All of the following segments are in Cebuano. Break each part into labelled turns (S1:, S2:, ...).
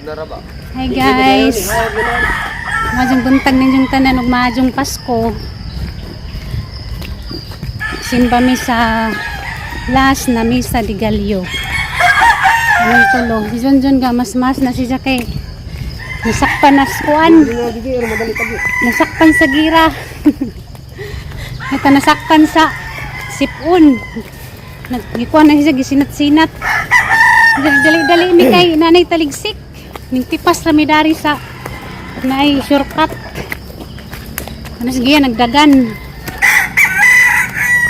S1: Na ra ba?
S2: Hi guys. Maayong buntag ninyong tanan ug maayong Pasko. Simba mi sa last na misa di Galyo. Anong tulo? Si Junjun ga mas mas na siya kay nasakpan na sa kuan. Nasakpan sa gira. Ito nasakpan sa sipon. Nagikuan na siya gisinat-sinat. Dali-dali mi kay nanay taligsik. Ning tipas ra mi dari sa naay shortcut. Ano sige nagdagan.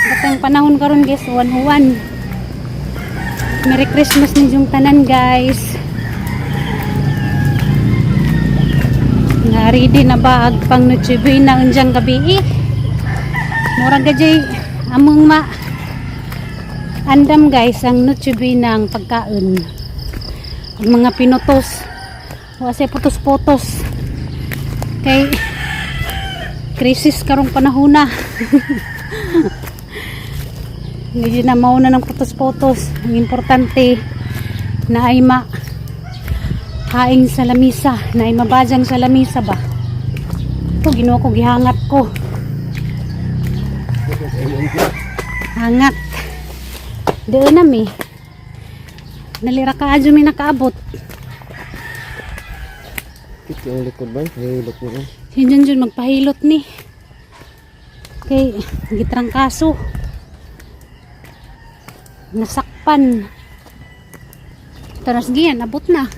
S2: Batang panahon karon guys, uwan-uwan. Merry Christmas ninyong tanan, guys. Nga ready na ba ag pang Noche Buena unjang gabi? Mura gajay among ma andam guys ang Noche Buena ang pagkaon. Ang mga pinutos. Wa say putos-putos. Kay krisis karong panahon na. Medyo na mauna ng putos-putos. Ang importante na ay ma haing sa lamisa, na ay mabajang sa lamisa ba. Ito, ginawa ko, gihangat ko. Hangat. Doon na mi. Nalira ka adyo mi nakaabot.
S1: Ito yung likod ba? Hilot mo.
S2: Si Junjun magpahilot ni. Kay gitrangkaso. Nasakpan. Taras giyan, abot na.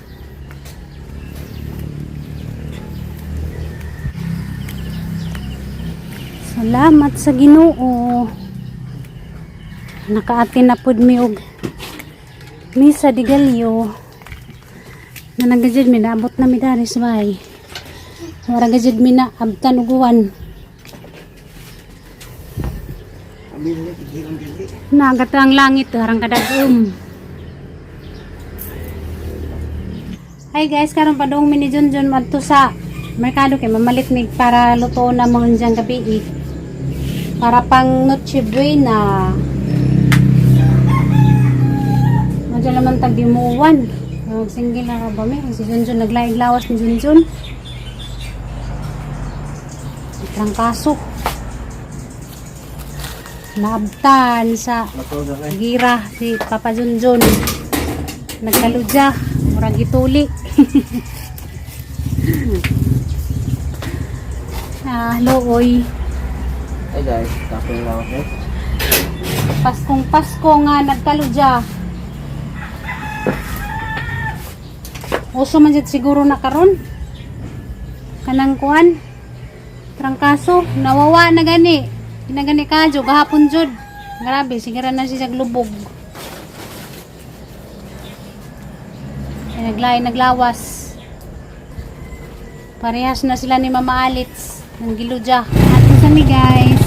S2: Salamat sa Ginoo. Nakaati na pud mi og misa di Galyo. Na nagajid mi naabot na mi dari sa bahay. Wara gajud mi na abtan og uwan. Nagata ang langit harang kadagom. Hi guys, karon padung mi ni Junjun madto sa merkado kay mamalit mig para luto na mga unjang gabi eh. Para pang Noche Buena. Medyo naman tag dimuwan. Single na ra ba mi? Si Junjun naglaig lawas ni Junjun. Trangkaso. Naabtan sa gira si Papa Junjun. Nagkaludya, murag gituli. Ah, looy.
S1: Hey guys, tapos lang ako.
S2: Paskong Pasko nga nagkaludya. Uso man jud siguro na karon. Kanang kuan. Trangkaso, nawawa na gani. Di na gani kadyo gahapon jud. Grabe, sigara na siya lubog. Ay, naglain, naglawas. Parehas na sila ni Mama Alitz ng Giludya. Atin sa mi guys.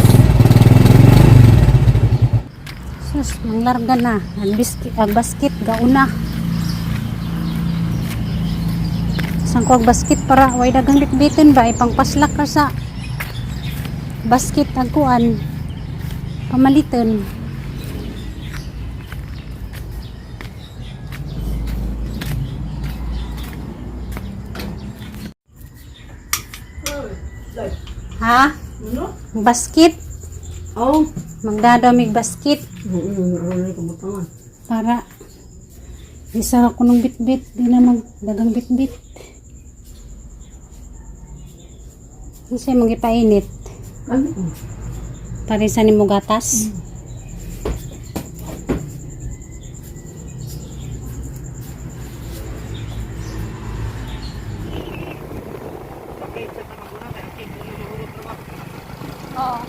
S2: Sus, manglarga na. Ang biscuit, ang basket, gauna. Sang ko ang basket para way dagang bitbitin ba ipangpaslak ka sa basket ang kuan pamaliton. Ha? Basket?
S3: Oh.
S2: Magdadamig basket para isa ko ng bitbit, di na magdagang bitbit. Kasi magipainit.
S3: Ano?
S2: Para isa ni mo gatas. Oo.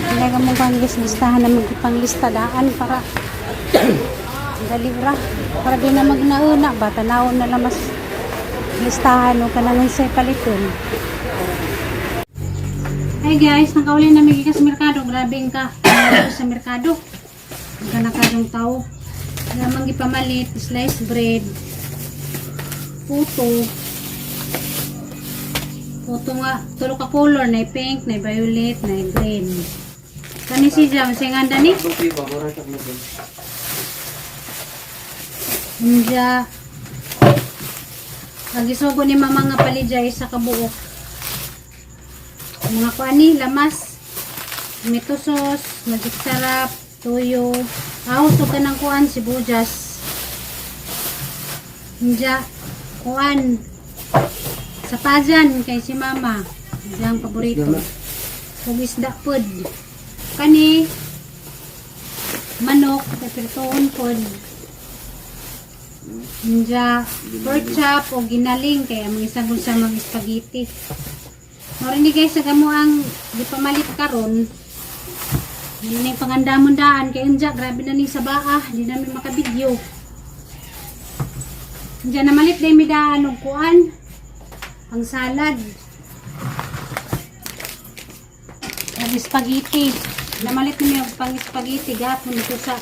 S2: Talaga mo pang listahan na magpanglista daan para dali ra. Para di na magnauna ba, tanawon na lang mas listahan o kanang unsay paliton. Hi guys, nakauli na migi ka sa merkado. Grabe ka sa merkado. Nagkanakadong tao. Lamang gipamalit, sliced bread, puto. Puto nga, tulo ka color, na pink, na violet, na green. Kani si Jam, sing handa ni.
S1: Lupi ba? Mura sa lupi.
S2: Unja. Agisugo ni mama nga palidya isa ka buok. Mga kuani, lamas. Tomato sauce, magic sarap, tuyo. Aw, so ka ng kuan, sibuyas. Unja, kuan. Sa pajan kay si mama. Unja ang paborito. Ug isda pod. Kani manok, peppertoon pod. Unja, pork chop o ginaling kay ang mga isagol sa mga spaghetti. Mao ni guys sa gamo ang gipamalit karon. Hindi na yung pangandamon daan kay unja grabe na ni sa baa, di namin makabidyo. Unja namalit day mi daan og kuan ang salad. Ang spaghetti. Namalit ni og pang spaghetti gapon dito sa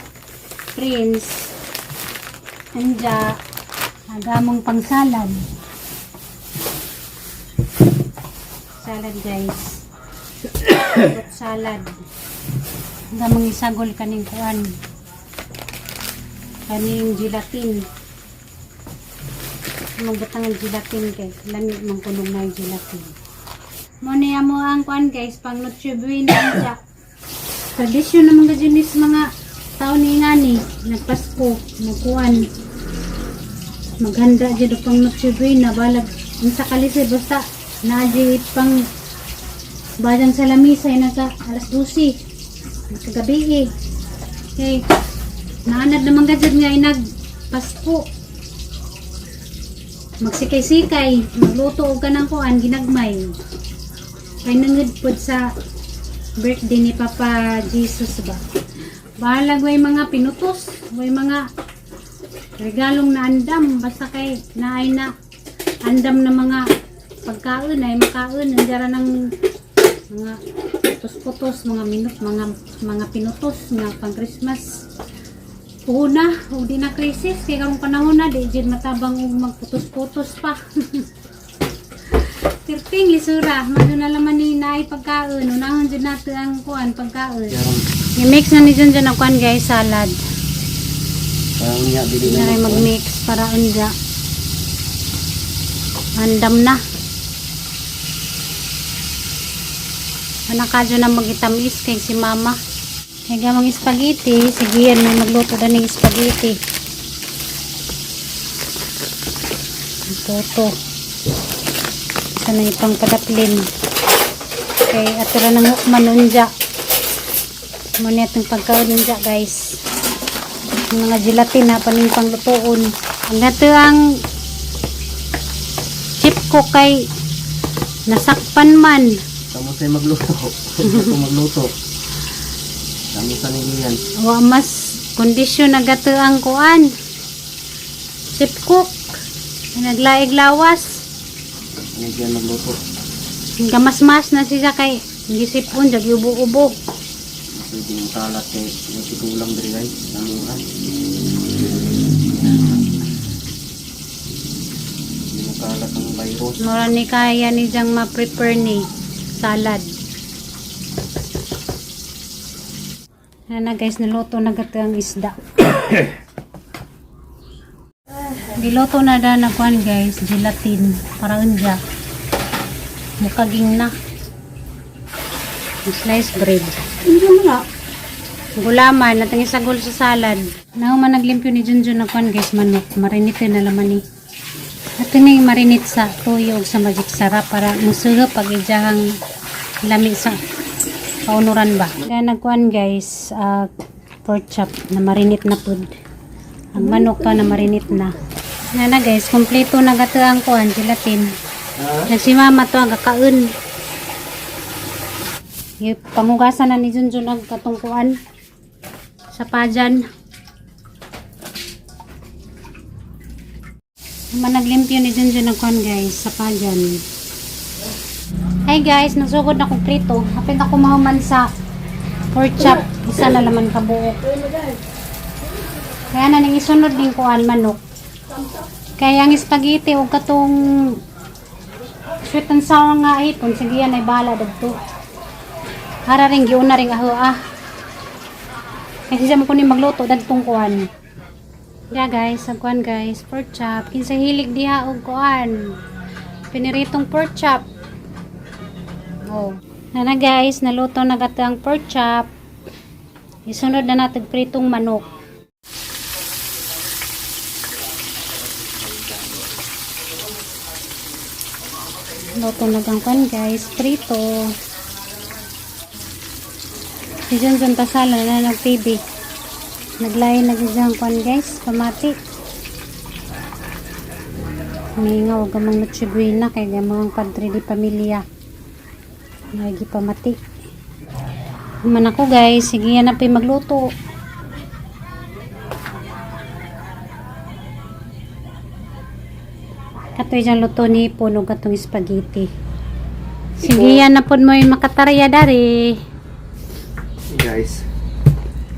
S2: Prince. Anja, agamong pang salad. Salad guys. Fruit salad. Agamong isagol kaning kuan. Kaning gelatin. Magbatang ang gelatin kay lami man kunog na yung gelatin. Mo niya mo ang kuan guys pang Noche Buena anja. Tradisyon naman ka dyan is mga tao ni ngani nagpasko, nagkuan. Maghanda dyan o pang Noche Buena balag unsa kalisi basta naa dyan pang bayan sa lamisa ay nagka alas 12 nagkagabi eh. Okay. Naanad naman ka dyan nga ay nagpasko. Magsikay-sikay, magluto og kanang kuan ginagmay. Kay nangud pod sa birthday ni Papa Jesus ba. Bahalag way mga pinutos, way mga regalong naandam basta kay naay na andam na mga pagkaon ay makaon andara ng mga putos-putos, mga minut, mga pinutos nga pang Christmas. Una, o di na crisis kay karong panahon na di jud matabang og magputos-putos pa. Tirting lisura, mado na laman ni naay pagkaon. Unahon jud nato ang kuan pagkaon. I-mix na ni Junjun ang kuan guys, salad.
S1: Parang niya, dili
S2: Na
S1: na
S2: rin mag-mix para unja. Andam na. Anak ka na magitamis kay si mama. Kay gamang spaghetti, sige yan may magluto na ng spaghetti. Ang Toto. Isa na ipang padaplin. Kay atura ng hukman unja. Muna itong pagkaon unja guys. Ang mga gelatin na paning panglutoon. Ang gato ang chip ko kay nasakpan man.
S1: Tamo sa'yo magluto. Ako magluto. Tamo sa niyan.
S2: Wa mas kondisyon na gato ang kuan. Chip cook. Naglaig lawas.
S1: Ano magluto.
S2: Gamasmas na siya kay gisipon jag ubo-ubo.
S1: Pwede yung kalat kay may tigulang diri guys. Tamuan. Hindi mo kalat ang virus.
S2: Mura ni kaya ni jang ma-prepare ni salad. Ano na guys, niluto na gato ang isda. Niluto na da na kuan guys, gelatin para unja. Mukaging na. Slice bread.
S3: Hindi mo na.
S2: Gulaman, natang isagol sa salad. Nahuman naglimpyo ni Junjun na kuan guys, manok. Marinate na laman ni. Ato ni marinate sa tuyo ug sa magic sarap para musuga pag ijahang lami sa kaunuran ba. Kaya nagkuan guys, pork chop na marinate na pud. Ang manok pa na marinate na. Na na guys, kompleto na gato ang kuan gelatin.
S1: Ha?
S2: Nagsimama to ang kakaon. Yung Pangugasan na ni Junjun ang katungkuan sa pajan. Managlimpyo ni Junjun ang kuan guys sa pajan. Hey guys, nasugod na kong prito. Hapit ako mahuman sa pork chop. Isa na laman kabuok. Kaya na ning isunod ning kuan manok. Kaya ang spaghetti o katong sweet and sour nga ipon sige yan ay bahala dagto. Ara ring giuna ring aho ah. Kasi siya mo kunin magluto dagtong kuan. Yeah guys, ang kuan guys, pork chop. Kinsa hilig diha og kuan. Piniritong pork chop. Oh. Nana guys, naluto na gato ang pork chop. Isunod na natin pritong manok. Luto na gang kuan guys, prito. Si Johnson tasala na nag TV. Naglain na dyan kuan guys, pamati. Mingaw gamang Noche Buena kay gamang padre di pamilya. Lagi pamati. Man ako guys, sige yan na pa magluto. Katoy dyan luto ni puno katong spaghetti. Sige yan na po mo yung makatarya dari.
S1: Guys,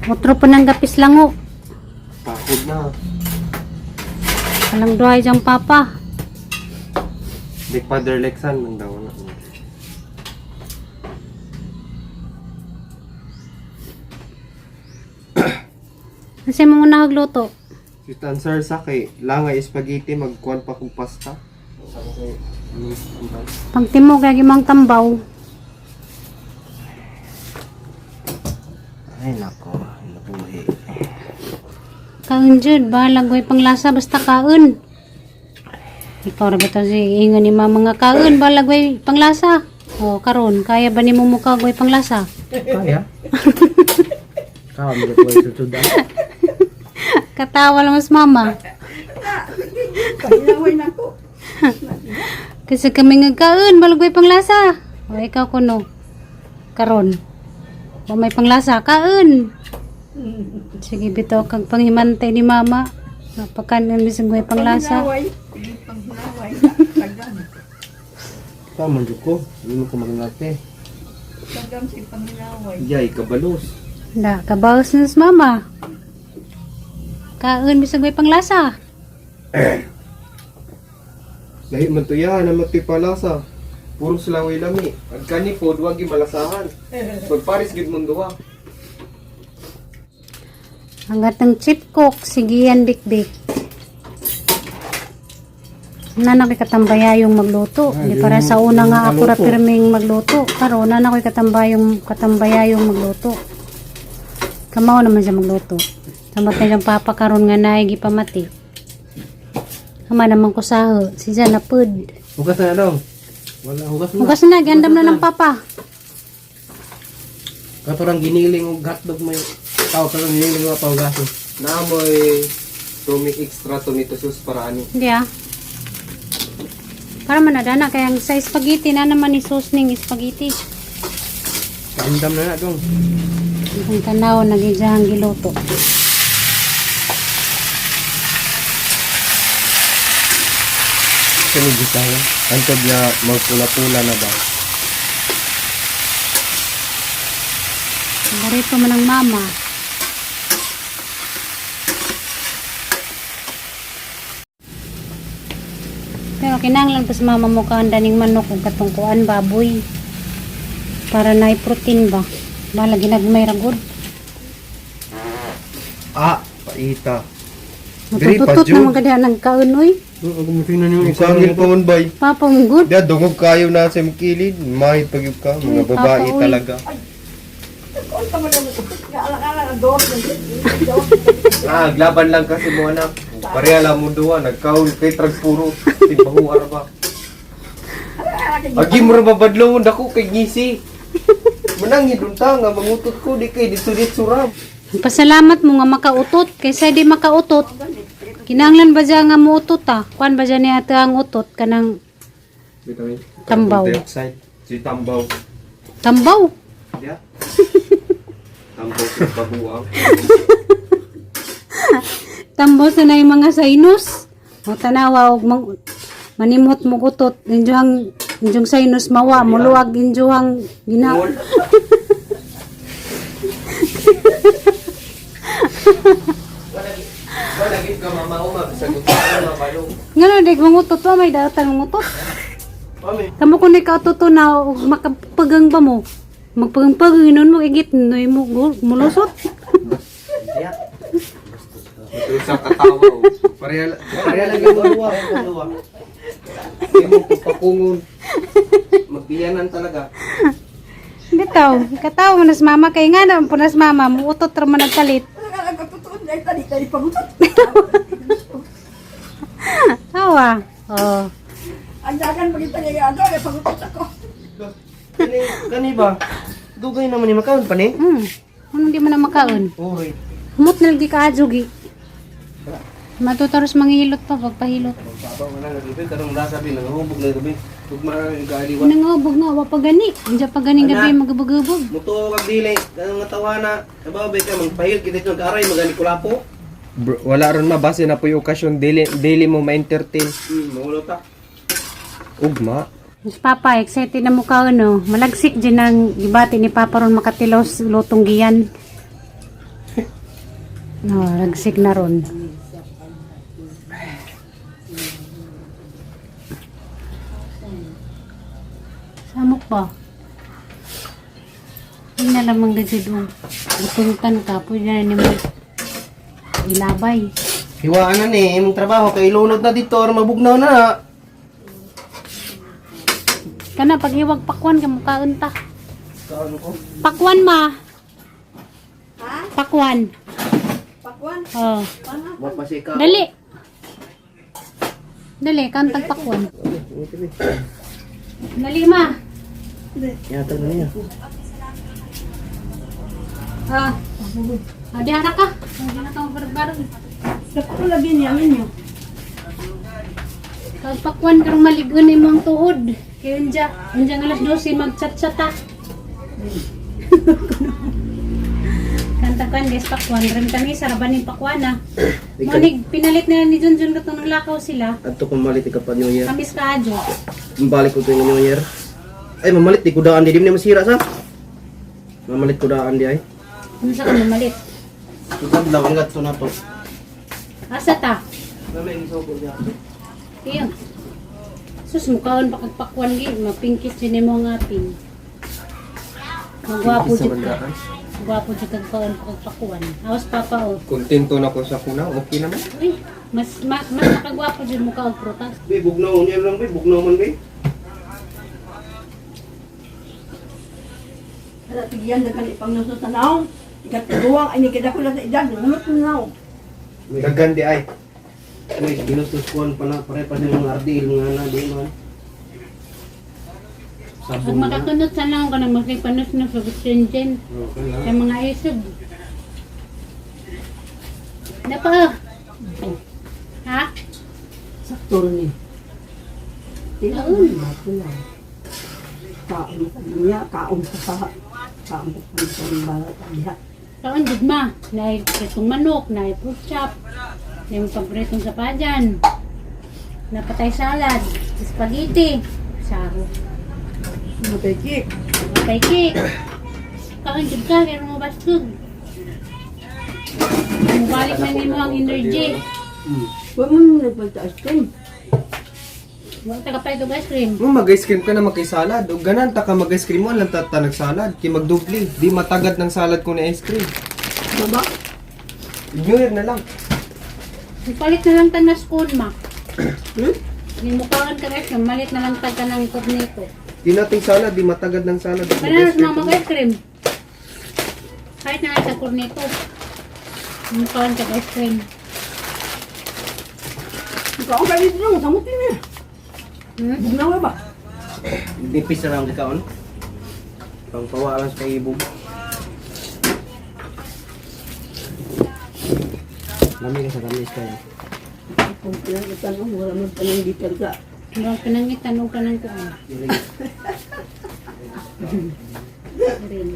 S2: Otro po ng gapis lango.
S1: pakod na.
S2: Walang duhay dyan papa.
S1: Like Father Lexan, man daw na.
S2: Kasi mo muna hagluto.
S1: Si Tansar sa kay langay spaghetti magkuan pa kong pasta. Sabi kay Miss Antan.
S2: Pagtimo kay gimang tambaw.
S1: Ay nako, nabuhi.
S2: Kaon jud, bahala goy panglasa basta kaon. Ikaw ra ba to si ingon ni mama nga kaon, bahala goy panglasa. O karon, kaya ba nimo mo kagoy panglasa?
S1: Kaya? Kaya mo ko ito.
S2: Katawa lang mas mama.
S3: Pahinaway na ko.
S2: Kasi kami nga kaon, bahala goy panglasa. O ikaw kuno. Karon. Wa may panglasa, kaon. Sige bitaw kag panghimantay ni mama. Napakanon bisag goy panglasa.
S3: Panghinaway. Sige, panghinaway. Tagam.
S1: Tama jud ko. Hindi mo ko magnate.
S3: Tagam si panghinaway.
S1: Yay, kabalos.
S2: Da, kabaos na sa mama. Kaon bisag may panglasa.
S1: Lahi man to yan, naman to'y palasa. Puro sila way lami. Ang kani po, wag yung malasahan. Magparis gid mong duha.
S2: Ang atang chip cook, sige yan bikbik. Nana ko'y katambayayong magluto.
S1: Ay,
S2: Di para sa una nga ako ra
S1: kaluto.
S2: pirming magluto. Karon nana ko'y katambayayong magluto. Kamao naman siya magluto. Samat na siyang papa karon nga naay gipamati. Ama naman ko saho. Si Jan napud.
S1: Hugas na daw. Wala, hugas na.
S2: Hugas na, gandam na ng papa.
S1: Katurang giniling og hotdog may tao sa giniling wa pahugason. Naamoy tumi extra tomato sauce para ani.
S2: Hindi ah. Para manadana kaya ang sa spaghetti na naman ni sauce ning spaghetti.
S1: Kaandam na na dong.
S2: Ang tanaw nagijahang giluto.
S1: Kani gisaya. Antod nga magpula-pula na ba?
S2: Darito man ang mama. Pero kinahanglan pa sa mama mo kaanda ning manok ug katungkuan baboy. Para naay protein ba. Bahala ginagmay ra gud.
S1: Ah, paita. Diri pa,
S2: Matututot
S1: Jud.
S2: naman ka diha nagkaon oy.
S1: Sangil pa man bay.
S2: Papa mo good.
S1: Diya dungog kayo na sa imong kilid, mahit pag ka, mga
S2: Ay,
S1: babae
S2: papa, uy.
S1: talaga.
S3: Kung tama na mo. Alang-alang ang door.
S1: Ah, glaban lang kasi mo anak. Pareha lang mo duha, nagkaon kay tragpuro, timbaho ara ba. Agi mo ra babadlong dako kay ngisi. Manang hidunta nga mangutot ko di kay didto ra.
S2: Pasalamat mo nga makautot kaysa di makautot. Kinahanglan ba dya nga muutot ah? Kuan ba dya niya ate ang utot kanang
S1: Vitamin
S2: Tambaw.
S1: Dioxide. Si tambaw.
S2: Tambaw?
S1: Yeah. Tambaw sa babuang.
S2: Tambaw sa na yung mga sinus. O tanawa og manimot mo utot injuhang injung sinus mawa muluwag injuhang gina.
S1: Ngol. Wala gid ka mama uma bisag unsa mabalo.
S2: Ngano di mangutot wa may daotan mangutot.
S1: Mami.
S2: Kamo kun ikaw tuto na og makapagang ba mo? Magpagang-pagang inon mo igit noy mo mulusot.
S1: Sa katawa oh. Pareha pareha lang yung duwa, duwa. Imo pakungon. Magbiyanan talaga.
S2: Bitaw, katawa mo nas mama kay nga na punas mama, muutot ra man nagkalit.
S3: Alak-alak katutuon dahil tali-tali pagutot.
S2: Tawa. Oh.
S3: Ang dagan pagita niya ano, ay pagutot ako.
S4: Kani, kani ba? Dugay naman ni makaon pa ni.
S2: Anong di mo na makaon?
S4: Oy.
S2: Humot na lagi ka ajugi. Matutoros manghihilot pa pagpahilot.
S4: Babaw nga na gabi karong lasa bi nangahubog na gabi. Tugma na yung galiwa.
S2: Nangubog nga wa pa gani. Unsa pa ganing gabi magubog-ubog.
S4: Mutuo kag dili, kanang nga tawana. Kabaw ba ka magpahil kita ng aray magani kulapo.
S1: Bro, wala ron mabase na po yung okasyon dili dili mo ma-entertain.
S4: Maulo ta.
S1: Ugma.
S2: Mas papa, excited na mukha no. Malagsik din ang gibati ni papa ron makatilos lutong giyan. No, lagsik na ron. Samok ba? Hindi na lamang gajud og gutungtan ka, pwede na nimo ilabay.
S4: Hiwaan na ni imong trabaho kay ilunod na dito or mabugnaw na na.
S2: Kana pag iwag pakwan ka mukhaon ta.
S4: Kaon ko.
S2: Pakwan ma.
S3: Ha?
S2: Pakwan.
S3: Pakwan.
S2: Oh.
S3: Pana.
S4: Wa pa siya ka.
S2: Dali. Dali, kantag pakwan. Dali ma.
S4: Yata na niya.
S2: Ah. Ah, di hara ka. Di na ka mabarog-barog.
S3: Sakto lagi niya ninyo.
S2: Kag pakwan karong maligon ni mong tuhod. Kay unja, unja nga alas 12 mag-chat-chat ta. Kanta kwan guys, pakwan. Ram kami saraban ning pakwan ah. Monig pinalit na ni Junjun katong naglakaw sila.
S4: Adto kung malit ka pa New Year.
S2: Kamis ka adyo.
S4: Balik ko tuwing New Year. Ay mamalit di ko daan di di man masira sa. Mamalit ko daan di ay.
S2: Ano sa ka mamalit?
S4: Tutad lang ang gatso na to.
S2: Asa ta?
S4: Mamay gisog niya.
S2: Iyo. Sus, mukhaon pa kag pakwan gi, mapingkis din mo ang aping. Magwapo
S1: Sa
S2: jud ka.
S1: bandaan.
S2: Gwapo jud kag kaon pa kag pakwan. Awas papa oh.
S1: Kontento na ko sa kuna, okay naman.
S2: Uy, mas makagwapo jud mukha og prutas.
S4: Bi bugnaw niya lang bi bugnaw man bi.
S3: Ala tigiyan na kani pang nusos na naong. Ikat duwang ay nikita ko lang sa edad, nunot na naong.
S1: Dagan di ay.
S4: Uy, ginustos kuan pa na pare pa sa mga ardil nga na di man.
S2: Pag
S4: Sabong na.
S2: makakunot sa lang kanang makipanos na sa gutsenjen
S4: Okay lang.
S2: sa mga isog. Napa? Ha?
S3: Sakto rin eh. Tilaon, tilaon. Kaon sa niya, kaon sa kaon sa sa balat diha.
S2: Kaon jud ma, naay pritong manok, naay pork chop, naay mga paboritong sapadyan, napatay salad, spaghetti, saro,
S3: Matay
S2: patay cake. Kaon jud ka, kaya mo bastog. Mubalik na nimo ang energy.
S3: Wa man nagpalta ice cream.
S2: Wala ta ka pa ice cream.
S1: Mo mag-ice cream ka na magkay salad. Og ganan ta ka mag-ice cream mo lang ta nagsalad. Kay magdubli. Di matagad ng salad ko na ice cream.
S3: Baba.
S1: New Year na lang.
S2: Palit na lang ta na scone ma.
S3: Hmm?
S2: Nimukaan ka ice cream, malit na lang ta ka ng cornetto.
S1: Di nating salad, di matagad ng salad.
S2: Bananas na mag ice cream. Kahit na sa cornetto. Nimukaan ka ice cream.
S3: Kaon ka dito nang samutin niya. Bugnaw ba?
S4: Nipis na lang di kaon. Pangpawa lang sa ibog. Lami ka sa tamis kayo.
S3: Kung pinangitan mo, wala man panangitan sa.
S2: Murag pinangitan og kanang kuan. Rin.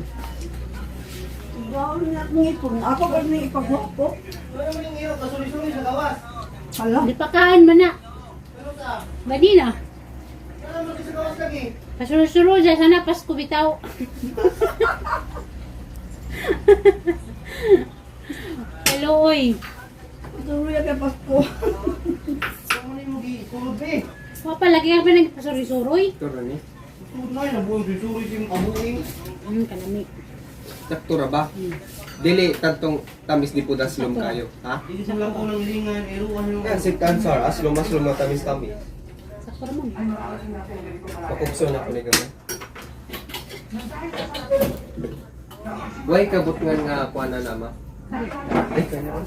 S3: Gawin na akong ipon. Ako ba ning ipagwapo?
S4: Wala man yung hirap, kasuli-suli sa gawas.
S3: Hala.
S2: Di pa kaan man na. Bani na.
S4: Wala man sa gawas lagi.
S2: Pasurusuro dyan sana Pasko bitaw. Hello oy.
S3: Tuloy ka Pasko.
S4: Ano na yung sulod eh.
S2: Wa pa lagi ka pa nagpasurusuroy.
S1: Ito ra ni.
S4: Sulod na yun, nabuhay suloy yung kabuing.
S2: Kanami.
S1: Sakto ra ba?
S2: Hmm.
S1: Dili tantong tamis di po aslom kayo, ha?
S4: Dili sa lang ko ng lingan, iruan yung
S1: Yan, sweet and sour, aslom aslom na tamis tamis.
S2: Sakto naman.
S1: Pakukso na ako ni gamay. Way kabut nga nga kuha na nama. Ay, kanya.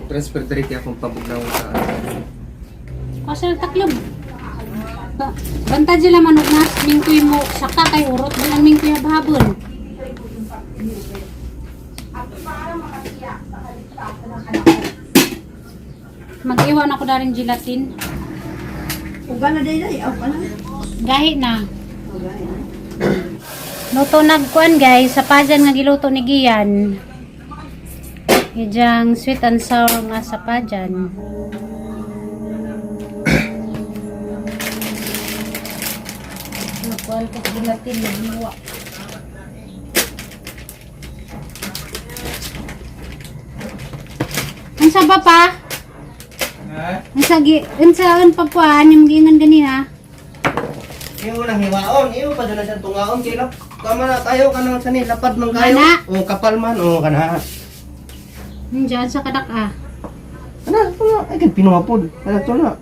S1: Transfer direct akong pabugnaw sa
S2: Kuha sa taklob. Banta sila manok na mingkoy mo saka kay urot bilang mingkoy habhabon. Mag-iwan ako na rin gelatin.
S3: Uga na day day, aw ka na.
S2: Gahi na.
S3: Uga na.
S2: Luto nagkuan guys, sa pajan nga giluto ni Gian. Ijang sweet and sour nga sa pajan. Nagkuan ko gelatin naghiwa. Unsa ba pa?
S4: Ha?
S2: Unsa gi unsa ang pagkuan yung giingon ganina?
S4: Iyo nang hiwaon, iyo pa dala sa tungaon kay lap. Tama na tayo kanang sa ni lapad man kayo.
S2: Kana?
S4: O kapal man o kana.
S2: Diyan sa kadak ah.
S4: Ana, tunga ay kay pinuhapod. Ana to na.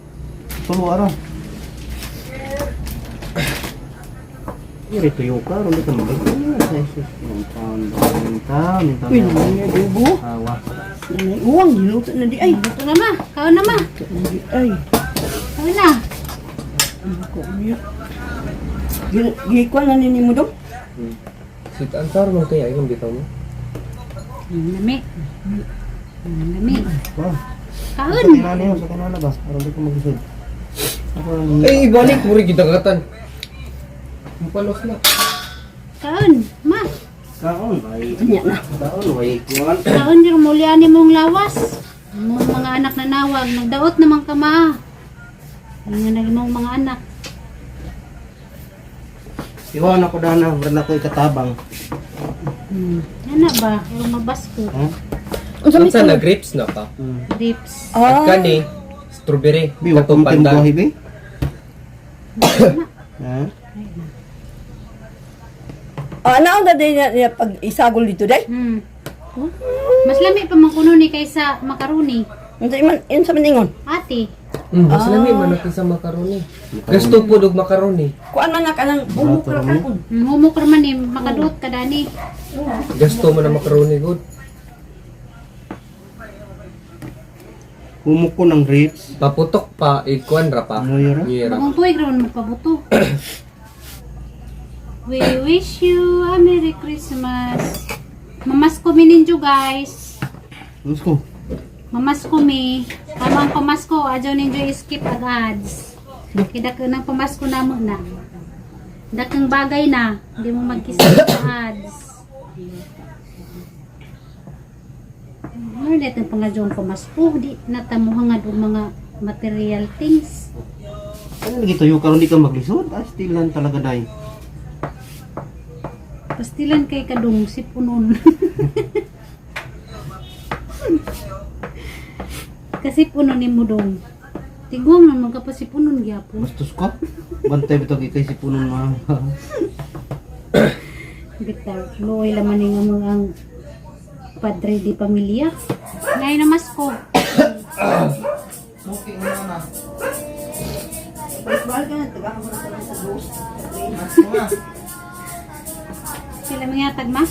S4: Tulo ara. Iri tuyo ka, ron ka mag. Taon, taon,
S3: Uy, naman niya, dubo.
S4: Awa.
S3: Nanay, uwang, giluto na di ay.
S2: Luto na ma, kaon na ma.
S3: Luto na di ay.
S2: Kaon na.
S3: Ako niya. Gikuan na nini mo dong?
S1: Sweet and sour man kaya yung bitaw mo.
S2: Lami. Lami.
S4: Wow.
S2: Kaon.
S4: Sa kinana yun, sa kinana ba? Aron di ko maglisod. Ako lang.
S1: Ay, ibalik mo rin gidagatan. Mapalos na.
S2: Kaon. Ma.
S4: Kaon, ay.
S3: Kanya na.
S4: Kaon, ay kuan.
S2: Kaon yung mulyani mong lawas. Mong mga anak na nawag. Nagdaot naman ka ma. Nga na mong mga anak.
S4: Iwan ako dana, meron ako ikatabang.
S2: Yan na ba? Yung mabas ko.
S4: Ha?
S3: Unsa may
S1: Unsa na grapes na pa?
S2: Grapes.
S1: At kani strawberry.
S4: Bi, wa
S1: Katong
S4: kong
S1: pandan.
S4: buhay, bi. Ha?
S3: Ah, naon na day na niya pag isagol dito day?
S2: Mas lami pa man kuno ni kaysa macaroni.
S3: Unsa man, unsa man ingon?
S2: Ate.
S1: Mas lami man natin sa macaroni. Gusto po og macaroni.
S3: Kuan man na kanang umok ra kaon.
S2: Humok ra man eh. Makaduot ka dani.
S1: Gusto mo na macaroni good.
S4: Humok ko ng grapes.
S1: Paputok pa ikuan ra pa.
S4: Ano yun, ah?
S1: New Year.
S2: Bagong tuig ra man magpabuto. We wish you a Merry Christmas. Mamasko mi ninyo guys.
S4: Let's go.
S2: Mamasko mi. Tamang pamasko, adyaw ninyo skip ag ads. Kaya ng pamasko na mo na. Dakang bagay na, hindi mo mag-skip sa ads. Ano dito ang pangadyong pamasko, di natamuhangad og mga material things.
S4: Ano lagi tuyo karon di ka maglisod? Ah, still lang talaga day.
S2: Pastilan kay kadung si punon. Kasi punon ni mo dong. Tiguang naman ka pa si punon gyapon.
S4: Bastos ka. Bantay bitaw kay si punon ma.
S2: Bitaw, luoy laman ni nga mga ang padre di pamilya. Ngayon na masko.
S4: Okay na na.
S3: Balik ka na taga ka sa dos.
S2: Sila mga tagma.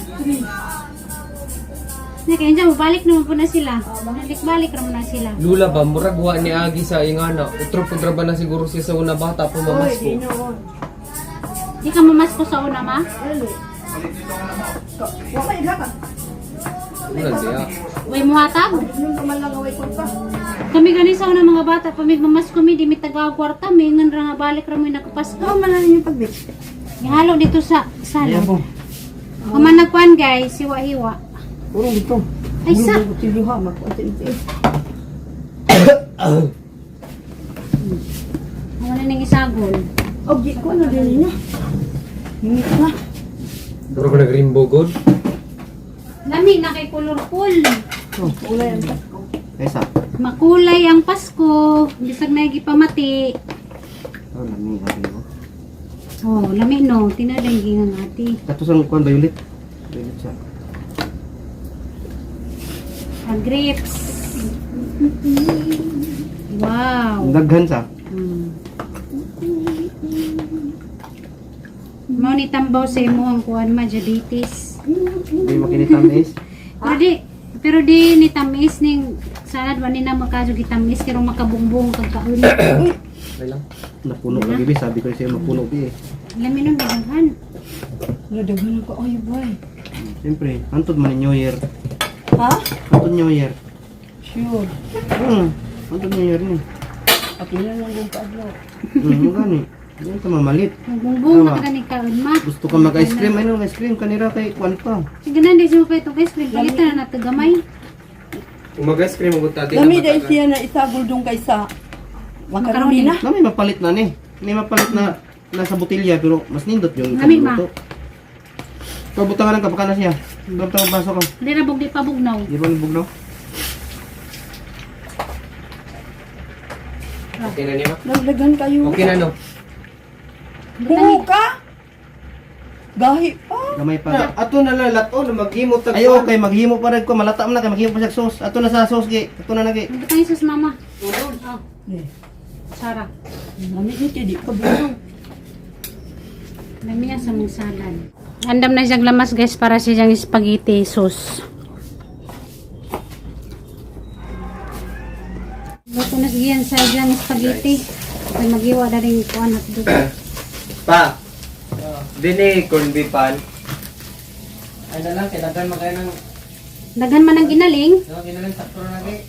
S2: Na kaya dyan, mabalik naman po na sila. Balik-balik naman na sila.
S1: Lula ba murag wa ni agi sa ingana. Utro pud ra ba na siguro siya sa una bata pa
S3: Oy,
S1: mamasko.
S3: di noon.
S2: Di ka mamasko sa una, ma?
S3: Dali. Wa may ka.
S1: Wala diya.
S2: Way muhatag?
S3: Nung pa man lang away ko pa.
S2: Kami gani sa una mga bata, pamig mamasko mi, di mi tagaw kwarta, may ngan ra nga balik ra mo nagpasko.
S3: Kao man lang yung pagbit.
S2: Ihalo dito sa sala.
S4: Ayan po.
S2: Kumanagkuan guys, hiwa-hiwa.
S4: Puro dito.
S2: Ay sa,
S3: Kutsilyo ha, magkunti.
S2: wala nang isagol.
S3: Og di ko na din niya. Hingit na.
S1: Murag nagrimbo good.
S2: Lami na kay colorful.
S4: Oh,
S3: Ulay ang Pasko.
S4: Kaysa.
S2: Makulay ang Pasko, bisag na gipamati.
S4: Oh, lami abi.
S2: Tinada yung gingang ati.
S4: Kato sa kuan violet. Violet siya.
S2: Ang grapes. Wow.
S4: Daghan sa.
S2: Mao ni tambaw sa imo ang kuan ma diabetes.
S4: Hindi makinitamis.
S2: Pero di ni tamis ning salad wani na makadyo gitamis pero makabungbong kag kaon.
S1: Okay lang.
S4: Napuno lagi bi, sabi ko siya mapuno bi eh.
S2: Lami nun daghan.
S3: Wala, daghan ko. Ay, boy.
S4: Siyempre, antod man ni New Year.
S3: Ha?
S4: Antod New Year.
S3: Sure.
S4: Antod New Year ni.
S3: Ako na lang kung kaadlaw.
S4: Gani. Hindi ka mamalit.
S2: Magbungbong
S4: Tama.
S2: na ka ni kaon ma.
S4: Gusto ka mag-ice cream, ano ice cream kanira kay kuan pa.
S2: Sige na di siya pa itong ice cream. Palitan na nato gamay.
S1: Umag-ice cream ang tati.
S3: Lami dahil siya na isagol dong kaysa macaroni na.
S4: Na may mapalit na ni. May mapalit na nasa botelya pero mas nindot yung
S2: Lami, ma.
S4: luto. Pabutangan lang ka baka na siya. Butang baso ka.
S2: Hindi na bugdi pa bugnaw.
S4: Di ba bugnaw?
S1: Okay na niya.
S3: Dagdagan kayo.
S1: Okay na no.
S3: Buo ka? Gahi pa.
S4: Gamay pa.
S1: Na, ato na lang lato na maghimo tag.
S4: Ay okay, maghimo pa rin ko malata man na kay maghimo pa siya sauce. Ato na sa sauce gi. Ato na lagi.
S2: Butang isos mama. Oh,
S3: Eh,
S2: Sara.
S3: Lami ni kay di ka buo.
S2: Lami sa mong salad. Andam na siyang lamas guys para siyang spaghetti sauce. Luto na siya sa siyang spaghetti. Kay magiwa na rin kuan hotdog.
S1: Pa. Dini corn beef pan.
S4: Ay na lang kay daghan man kayo ng
S2: Daghan man ang ginaling.
S4: ginaling sakto na lagi.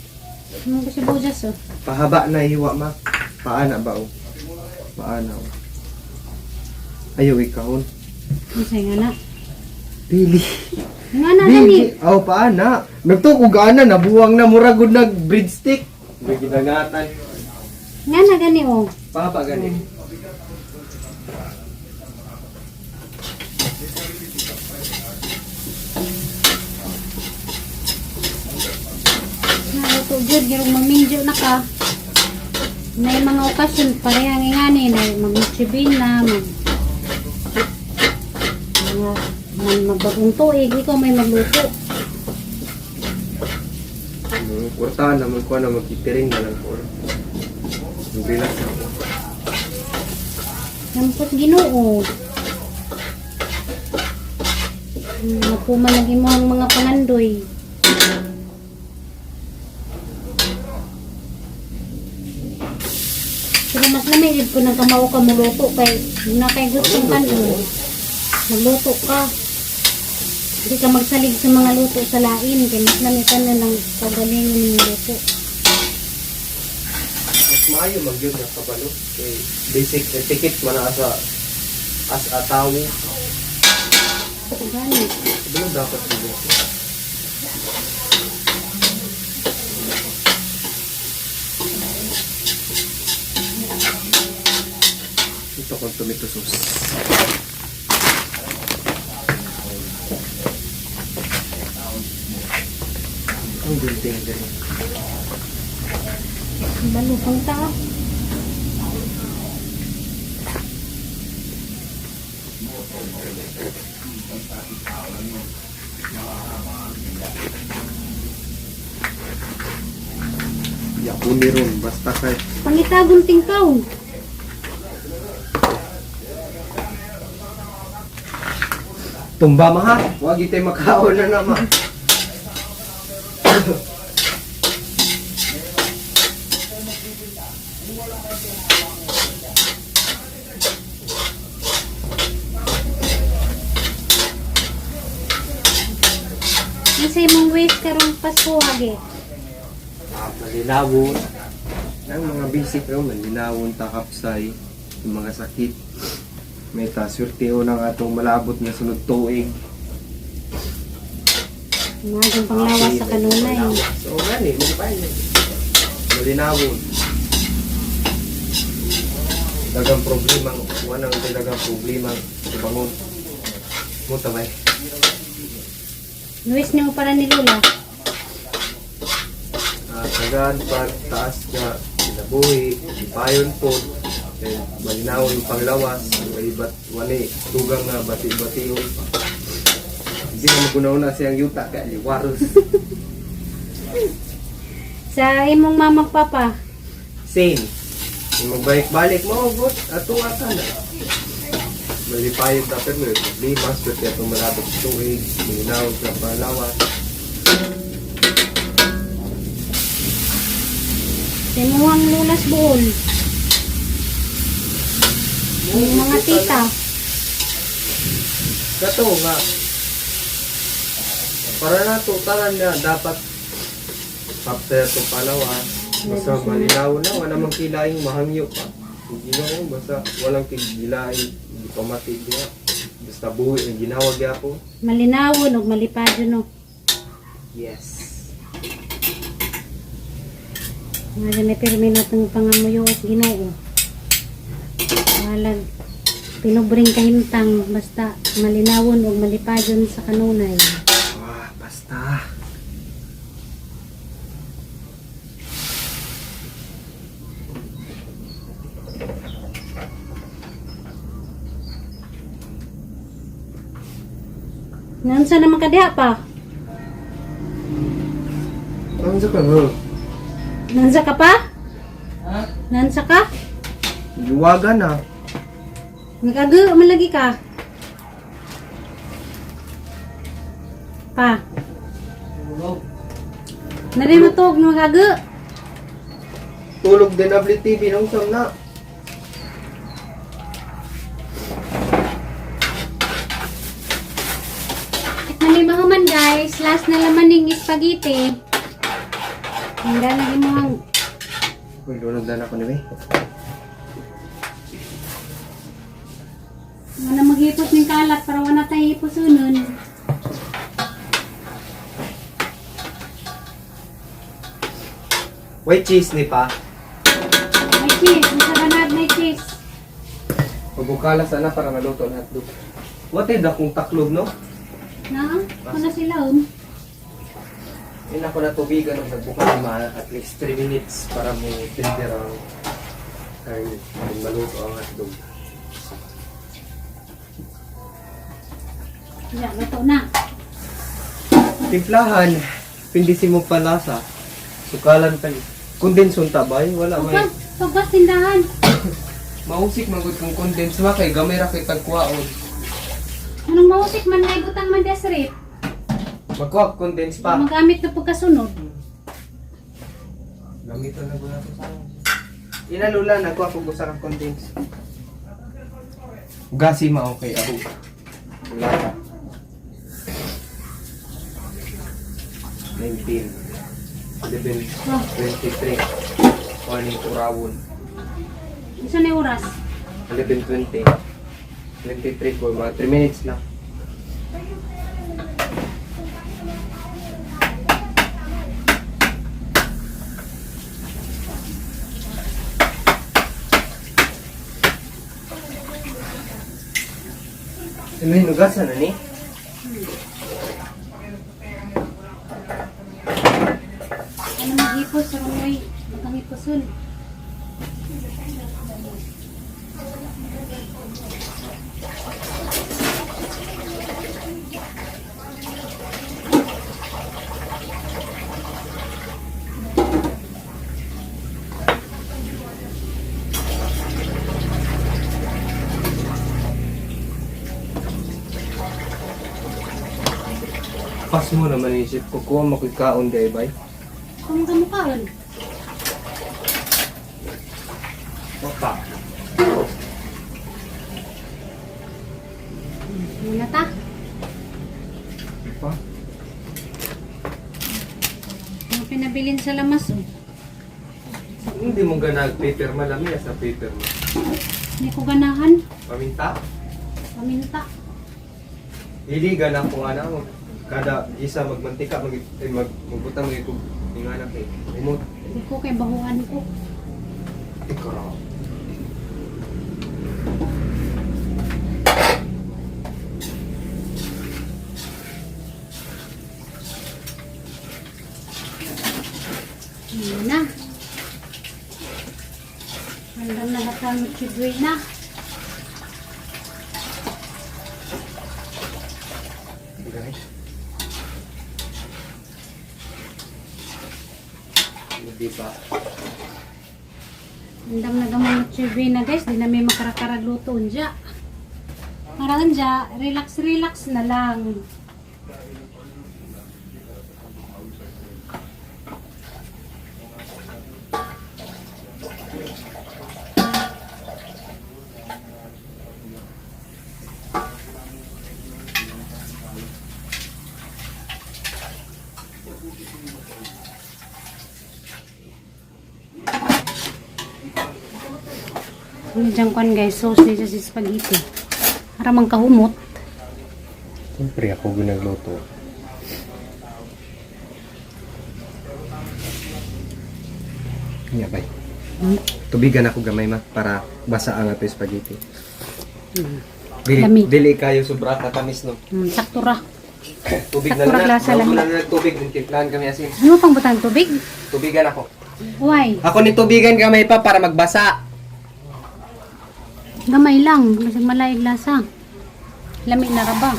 S2: Ano ko si Bojas oh.
S1: Pahaba na hiwa ma. Paana ba o? Paana o? Ayaw ikahon.
S2: Unsay nga na?
S1: Dili.
S2: Nga na gani.
S1: Dili. Aw paana. Nagtukog ana nabuwang na mura gud nag breadstick. Gidangatan.
S2: Nga na gani oh.
S1: Pahaba gani.
S2: Naluto gyud girong mamingjo na ka. Nay mga okasyon parehang ingani na magmotsibina, mag mga man magbagong tuig, ikaw may magluto.
S1: Kwartahan naman ko na magkitiring na lang ko. Relax ako.
S2: Nampot Ginoo. Mapuman ang imong mga pangandoy. Pero mas lamig ko nang kamao ka muluto kay na kay gustong kanon. Magluto ka. Hindi ka magsalig sa mga luto sa lain kay mas lamig ka na ng kagalingon ng luto.
S1: Mas maayo magyud na kabalo. Kay basic etiquette man na sa as a tawo.
S2: Gani.
S1: Kabalo dapat gyud. Ito kong tomato sauce. Ang gunting din.
S2: Balukang ta.
S1: Yakuni ron, basta kay
S2: Pangita gunting kaw.
S1: Tumba ma ha. Wag itay makaon na na ma.
S2: Unsa imong wish karong Pasko age?
S1: Ah, malinawon. Ang mga basic raw, malinawon, takapsay, yung mga sakit. May ta, swerte ng atong malabot nga sunod tuig.
S2: Mga panglawas sa kanunay.
S1: So, gani, magpain. Malinawon. Dagang problema, wanang dagang problema, bangon. Mo tamay.
S2: Wish nimo para ni Lola.
S1: Ah, tagaan pag taas nga kinabuhi, ipayon po. Kay malinaw yung panglawas, ang iba't wani tugang nga bati-bation pa. Hindi na magunaw na siyang yuta kay liwaros.
S2: Sa imong mamang papa.
S1: Same. Yung magbalik-balik mo, gut, ato ata na. Malipayag na pero may problema, swerte atong malabot sa tuig, malinaw sa panglawas.
S2: Sa imong lulas buol. Yung mga tita.
S1: Kato nga. Para na to, tanan nga, dapat after itong palawas, basta malinaw na, wala mang kilaing mahangyo pa. Hindi na ko, basta walang kilaing, hindi pa matig nga. Basta buhi, ang ginawag ako.
S2: Malinawon ug malipado no.
S1: Yes.
S2: Nga may pirmi natong pangamuyo at Ginoo. Walag pinubring kahimtang basta malinawon ug malipadyon sa kanunay.
S1: Ah, basta.
S2: Nansa naman ka diha pa?
S1: Ano sa ka, ha?
S2: Nansa ka pa? Nansa ka?
S1: Luwagan na.
S2: Nagago man lagi ka. Pa. Nari matog nagago.
S1: Tulog din abli TV nung sam na.
S2: At na may mahuman guys, last na laman ning spaghetti. Hanggang lagi mo ang
S1: Uy, lunod na ako ni May.
S2: Ano maghipos ng kalat para wala tayo hipusunon.
S1: White cheese ni pa.
S2: May cheese, may banad, may cheese.
S1: Pagkukala sana para maluto ang hotdog. What is akong taklob, no?
S2: Na, kuna sila um.
S1: Yun ako na tubigan ang nagbuka lima at least 3 minutes para mo tender ang karne. Ang maluto ang hotdog.
S2: Ya, luto na.
S1: Timplahan, pindisi mo palasa. Sukalan pa ni. Condense unta ba? Wala may.
S2: Pagpas, pagpas tindahan.
S1: Mausik magud kung condense ma kay gamay ra kay tagkuwaon.
S2: Anong mausik man may butang man desrip.
S1: Magkuha condense pa.
S2: Magamit na pagkasunod.
S1: Gamiton na gud sa. Inalula nagkuha kog usa ka condense. Gasi ma okay ako. Wala ka. 19 11 23 Morning Kurawon.
S2: Isa na yung oras.
S1: 11:20. 23 ko, mga 3 minutes lang. Ano yung nugasan na ni?
S2: Ano maghipos, sarong may maganghiposon.
S1: Pas mo naman isip ko, kuha makikaon di bay.
S2: Kung kamukhaon.
S1: Wapa.
S2: Muna ta.
S1: Pa?
S2: Ang pinabilin sa lamas oh.
S1: Hindi mo ganag paper malami sa paper mo.
S2: Hindi ko ganahan.
S1: Paminta?
S2: Paminta.
S1: Dili gana ko nga na mag kada isa magmantika mag eh, mag magbutang mag ikog ingana kay umot.
S2: Hindi ko kay bahuan ko.
S1: Ikara.
S2: Yun na. Andam na hata. na ang Noche Buena.
S1: Guys. Hindi ba?
S2: Andam na gamang Noche Buena guys, di na may makarakarag luto unja. Para unja, relax relax na lang. Ano dyan kwan guys, sauce niya sa spaghetti. Para mang kahumot.
S1: Siyempre ako ginagluto. Nga bay. Tubigan ako gamay ma para basa ang ato spaghetti. Dili,
S2: Lami.
S1: dili kayo sobra katamis no.
S2: Sakto ra.
S1: Tubig na
S2: Sakto ra
S1: lang.
S2: klasa
S1: Na,
S2: lami.
S1: na lang tubig, timplahan kami asin.
S2: Ano pang butang tubig?
S1: Tubigan ako.
S2: Why?
S1: Ako ni tubigan gamay pa para magbasa.
S2: Gamay lang, masig malaig lasa. Lami na ra ba?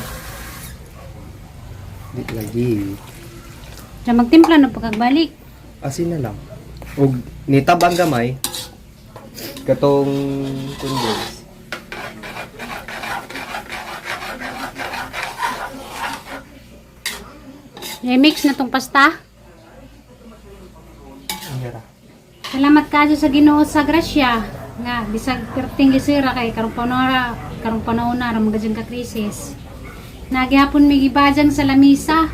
S1: Di lagi.
S2: Diyan magtimpla na pagkagbalik.
S1: Asin na lang. Og nitabang gamay katong condense.
S2: I-mix na tong pasta.
S1: Ang
S2: Salamat kayo sa Ginoo sa grasya nga bisag perting gisira kay karong panahon ra magadyang ka krisis. Nagyapon mi gibajang sa lamisa.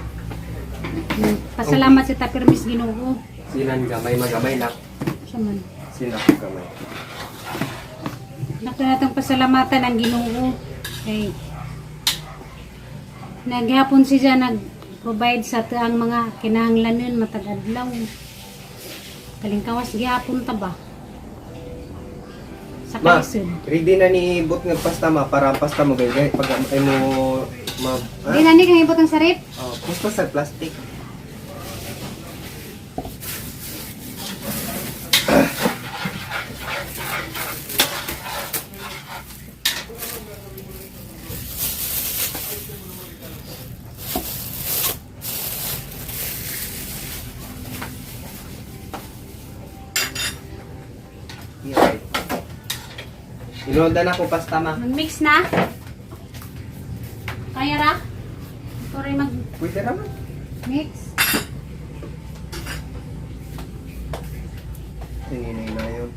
S2: Pasalamat sa tapirmis Ginoo.
S1: Sinan gamay magamay na.
S2: Siya man.
S1: Sina ako gamay.
S2: Nato natong pasalamatan ang Ginoo kay nagyapon siya nag-provide sa ang mga kinahanglanon matag adlaw. Kalingkawas gihapon ta ba? Sa
S1: Ma,
S2: kalisod.
S1: ready na ni Bot nga pasta ma para ang pasta mo gay pag ay mo ma
S2: Di na ni kang ibot ang sarip.
S1: Oh, pusto sa plastic. Okay. Inolda na ko pasta ma.
S2: Mag-mix na. Kaya ra? Ito rin
S1: Pwede ra man.
S2: mag-mix.
S1: Tinginay na yun.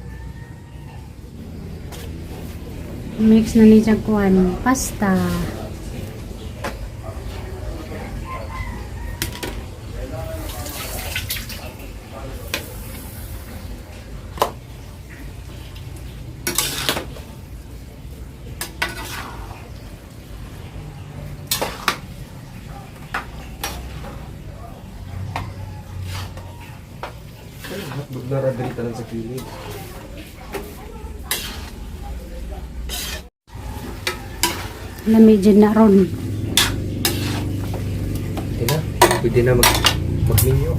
S2: Mix na ni Jaguan. Pasta.
S1: Hotdog na ra diri tanan sa kilid.
S2: Lami dyan na ron.
S1: Pwede na. Pwede na magminyo.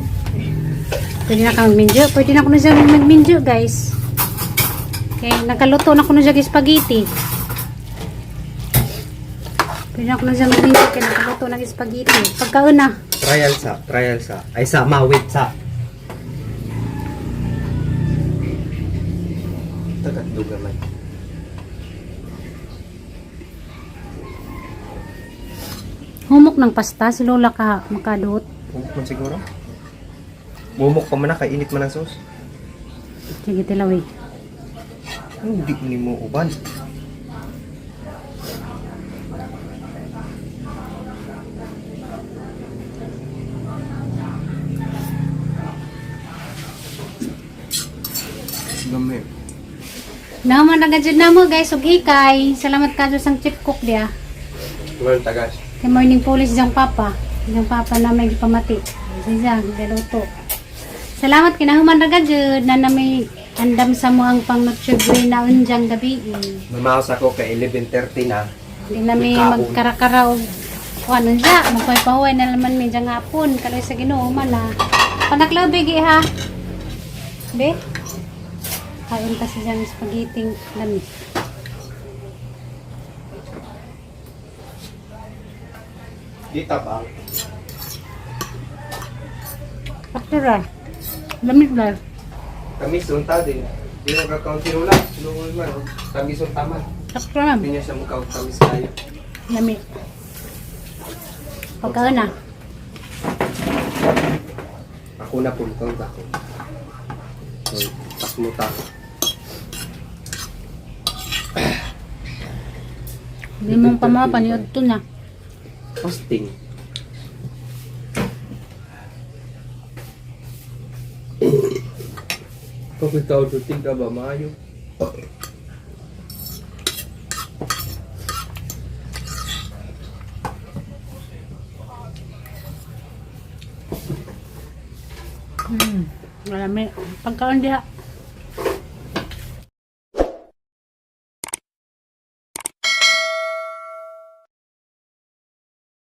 S2: Pwede na ka magminjo. Pwede na ko na siya magminjo, guys. Okay, nakaluto na ko na siya spaghetti. Pwede na ko na siya magminjo kaya nakaluto na spaghetti. Pagkauna.
S1: Trial sa, trial sa. Ay sa, ma, wait sa. Tagatlo gamay.
S2: Humok ng pasta. Si Lola ka makadot.
S1: Bumok man siguro. Bumok pa man na, kainit man ang sauce.
S2: Sige, tilaw eh.
S1: Hindi ni mo uban. Gamay.
S2: Naman na gadget na mo guys, ug hikay. Salamat ka sang chief cook dia.
S1: Well, tagas.
S2: Kay morning police diyang papa. Diyang papa na may pamati. Siya, galuto. Salamat kinahuman ra gajud na na may andam sa mo ang pang Noche Buena unjang gabi.
S1: Mamaos ako kay 11:30 na.
S2: Hindi na may
S1: Kaon.
S2: magkarakara og kuan unja, magpahuway na naman may diyang hapon kaloy sa Ginoo man ah. Panaklaw bigi ha. Be? Kain pa siya ng spaghetti lami.
S1: Di tabang.
S2: Sakto ra. Lami ra.
S1: Tamis unta din. Di mo ka-count wala. Luol man. Tamis unta man.
S2: Sakto ra.
S1: Hindi niya siya mukha tamis kayo.
S2: Lami. Pagkaon na.
S1: Ako na po, mukhang ako. So, pasmuta.
S2: Hindi mo pa mga paniod to na.
S1: Fasting. Pag ikaw duting ka ba, maayo?
S2: Lami. Pagkaon diha.